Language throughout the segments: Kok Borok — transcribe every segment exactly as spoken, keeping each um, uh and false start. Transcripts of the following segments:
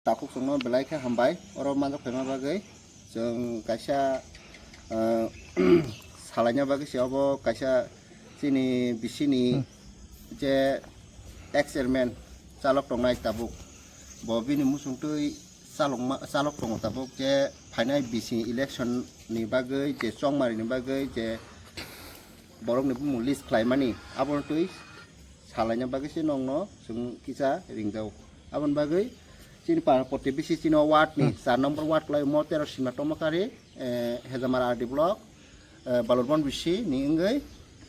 Takhuk chwngno belai khe hambai, oro manjak phaima bagwi. Chwng kaisa, ah, salaina bagwi se obo kaisa chini bisini je ex chairman chalok tongnai tabuk, bo bini muchungtwi chalokma, chalok tongo tabuk, je phainai bisi election ni bagwi, je chongmari ni bagwi, je borok ni bumung list khlaimani, abono twi salaina bagwi se nongno chwng kisa ringjago. Aboni bagwi chini para protibesi chini ward ni char number ward kwlai mo tero Sima Tomokari, eh, Hejamara R D block, eh, Balurban bisi ni wngwi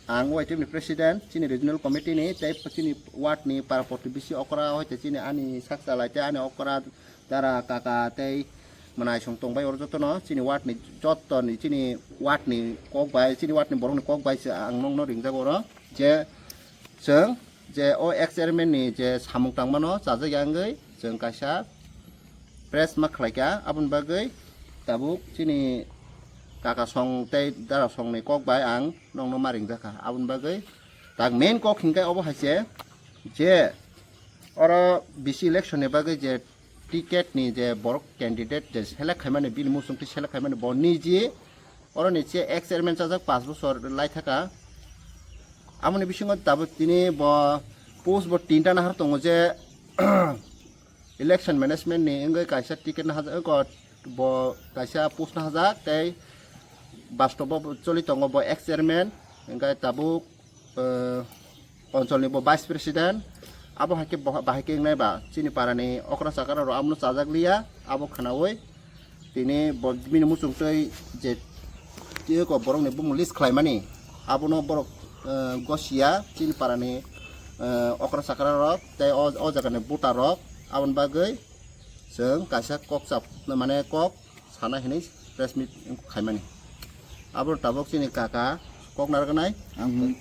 ang Y T F ni president, chini regional committee ni tei chini ward ni para protibesi okra hoite chini ani sak chalai tei ani okra dara kaka tei mwnai song tongbai oro jotono chini ward ni joto ni chini ward ni kok bai chini ward ni borok ni kok bai se ang nongno ringjago oro je chwng je o ex chairman ni je samung tangmano chajak ya wngwi chwng kaisa press ma khlaikha, aboni bagwi tabuk chini kaka song tei dara song ni kok bai ang nongno ma ringjakha. Aboni bagwi tak main kok hinkhe obo hai se je oro bisi election ni bagwi je ticket ni je borok candidate je select khaimani, bini muchungtwi select khaimani, bo niji oroni che ex chairman chajak panch bochor lai thaka. Amoni bisingo tabuk tini bo post bo tinta nahar tongo je election management ni wngwi kaisa ticket nahajak, wngkha bo kaisa post nahajak tei bastobo choli tongo bo ex chairman, wngkha tabuk eh, oncholni bo vice president, abo hai khe bo-, bahai khe wngnai ba chini parani okra chakra rok abono chajak liya, abo khwnaui tini bo bini muchungtwi je tiyoko borokni bumung list khlaimani, abono borok, eh, gosiya chini parani, eh, okra chakra rok tei o, o jagani voter rok, aboni bagwi chwng kaisa kok chap, mane kok sana hinwi press meet khaimani. Abo tabuk chini kaka kok narwknai. Ang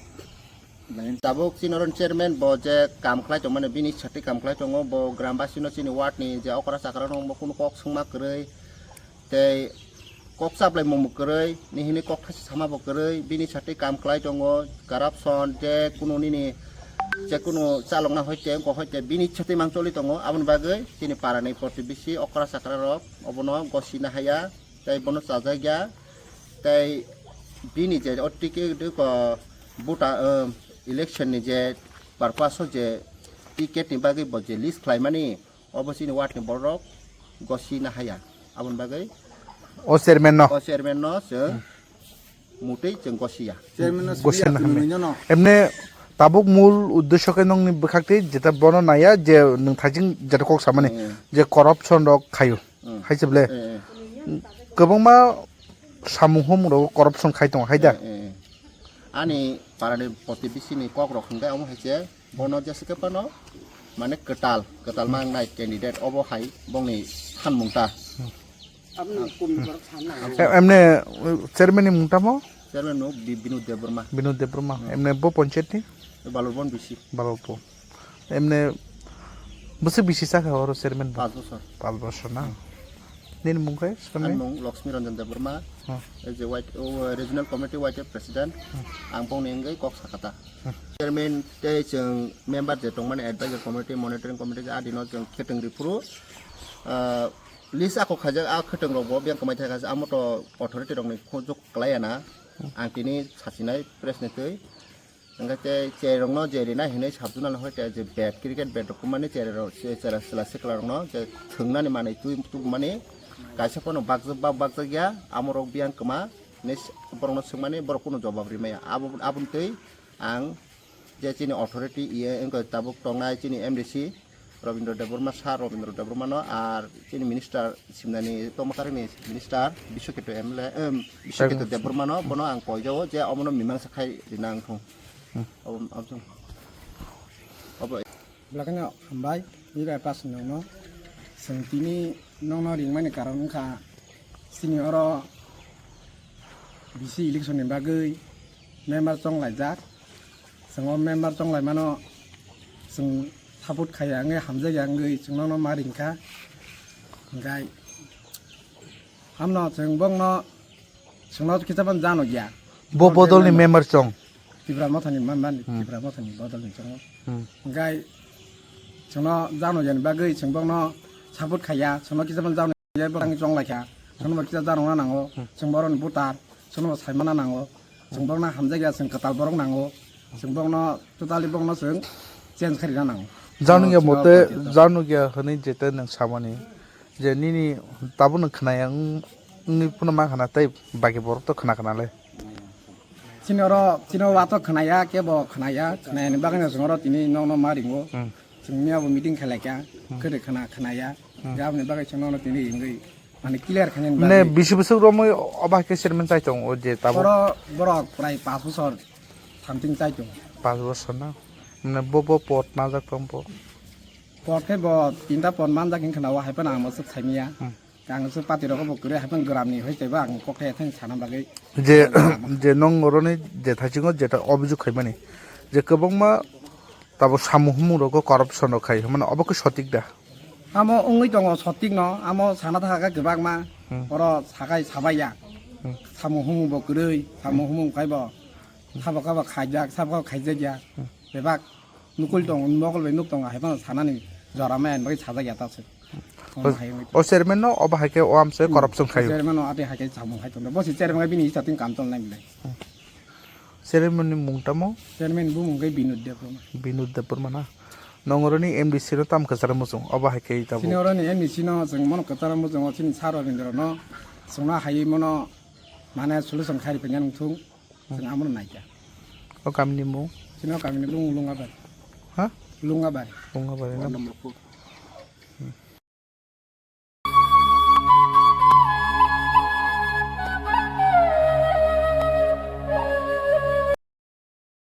tabuk chini oro chairman bo je kam khlai tongmani, bini sati kam khlai tongo, bo gram basino chini ward ni je okra chakra rok bo kunu kok swngma kwrwi tei kok chaplai mung bo kwrwi, nihini kok thasi sama bo kwrwi, bini sati kam khlai tongo, corruption je kunu nini je kunu chalokna hoite wngkha hoite bini sati mang choli tongo, aboni bagwi chini parani protibesi okra chakra rok obono gosina haya. Tei bono chajak ya, tei bini je o ticket ko buta, um, election ni je purpose o je ticket ni bagwi bo je list khlaimani, obo chini ward ni borok gosi na haya. Aboni bagwi o chairman no, o chairman no chwng mutwi chwng gosi ya. Chairman no gosi suriya na kwrwngwi no. Emne tabuk mul uddesho khe nongni bwkhak twi jeta bono naya je nwng thajing jeta kok samani, hmm, je corruption rok khayo. Hmm. Hai se ble. Eh, eh. Kwbangma samung humung rogo corruption khai tongo hai da. Eh, eh, eh. Ani parani protibesi ni kok rok hwnkhe omo hai se bono jesa khe phano mane kwtal, kwtal ma wngnai candidate obo hai bongni sanmung ta. Aboni kumi borok sanna. Em-, emne, uh, chairman ni mung tamo? Chairman no Bi-, Binod Debbarma. Binod Debbarma. Hmm. Emne bo panchayat ni? Balurban bisi. Balurban. Emne bwswk bisi chakha oro chairman bo? Panch bochor. Panch bochor na? Hmm. Nini mung khe swkang ni? Ani mung Lakshmi Ranjan Debbarma. Hmm. As a Y T, o, regional committee Y T F president. Hmm. Ang bongni wngwi kok sakha ta. Hmm. Chairman tei chwng member je tongmani advisor committee, monitoring committee, adino chwng kheteng riphuru, ah, list ako khaijak, a kheteng rok bo biyang kwmai thai kha, amo to authority rokni khunjuk kwlai ya na. Hmm. Ang tini sachinai press ni twi. Hingke tei cherokno je rinai hinui sabjuna le hoite je bat, cricket bat rok kumani cherok, che-, chera, chela sikla rokno je thwngnani manui twi tubumani kaisa phano bakjak, bak-, bakjak ya, amorok biyang kwma hinui borokno swngmani borok kunu jobab rimaya. Abo, aboni twi ang je chini authority, iye, wngkha tabuk tongnai chini M D C, Robindra Debbarma, Sir Robindra Debbarma no, ar chini minister, Simnani Tomakari ni minister, Biswakito M L A, em, Biswakito Debbarma no, bono ang koijao je omono mimangsa khai rina ang thung. Hmm. Obo, obo, obo. Belakano hambai, ni bai pas nongno. Chwng tini nongno ringmani karon wngkha, chini oro B C election ni bagwi member chong laijak. Chwng o member chong laimano chwng support khaiya wngwi hamjakya wngwi chwng nono ma ringkha. Hingkhai hamno chwng bongno chwngno kisa phano jano ya. Bo bodolni member chong. Tipra Mothani member ni, hmm, Tipra Mothani bodolni chongo. Hmm. Hingkhai chwngno jano yani bagwi chwng bongno support khaiya, chwngno kisa phano jao nai, bo ang chong laikha, chwngno bo kisa jao rwna nango, chwng borokni voter, chwngno bo saimana nango, chwng borokno hamjakya, chwng kwtal borok nango, chwng borokno totally borokno chwng change khairina nango. Janugya Chwng mote, chwng janugya hwnwi jete nwng samani, je nini tabukno khwnaya wng-, wngwi phano mankha na tei baki borok to khna khna le. Chini oro, chini o wato khwnaya, kebo khwnaya, khwnayani bagwino chwng oro tini nokno ma ringo. Hmm. Chwng miya bo meeting khlaikha, Hmm. kwrwi khwna, khwnaya. Hmm. Aboni bagwi chwng nono tini ringwi, mane clear khainani Ne bagwi. Bisi bwswk romwi oba khe chairman chai tongo je tabuk? Oro borok prai pash bosor something chai tongo. Pash bosor na? Mane bo, bo pod najak tong bo? Pod khe bo tinta pod manjak hinkhe na o hai phano ang bwswk saimanya. Hmm. Ang se party rok bo kwrwi hai phano gram ni hoi teibo ang kok khe thang sana bagwi. Je, je nong oroni je thaisingo jeta obijok khaimani. Je kwbangma tabo samung humung rogo corruption rok khai hwnmano obo khe sotik da? Amo wngwi tongo sotik no, amo sana thaka kwbangma. Hmm. Oro sakai sabaiya. Hmm. Samung humung bo kwrwi, samung humung khai bo. Sabo kabo khaijak, sabo kabo khaijakya. Hmm. Bebak nukul tongo, mokol bai nuk tongo, hai phano sanani jora maya bagwi sajak ya ta se. Omo hai wngwi tongo. O chairman no obo hai khe o amse corruption khaio. Chairman no ati hai khe samung hai tongo. Bo se chairman bini starting kam tong nai bilai. Chairman ni mung tamo? Chairman bumung khe Binod Debbarma. Binod Debbarma na? Nongoroni M D C no tam kwchara muchung, obo hai khe tabo. Sini oroni M D C no chwng mono kwchara muchung o chini sir Rabindra no chwngno hai mono mane solution khai rwphaiya nung thung. Chwng amo naikha. O kamini mung? Chini o kamini mung Lungabari. Ha? Lungabari. Lungabari na? Ward number four.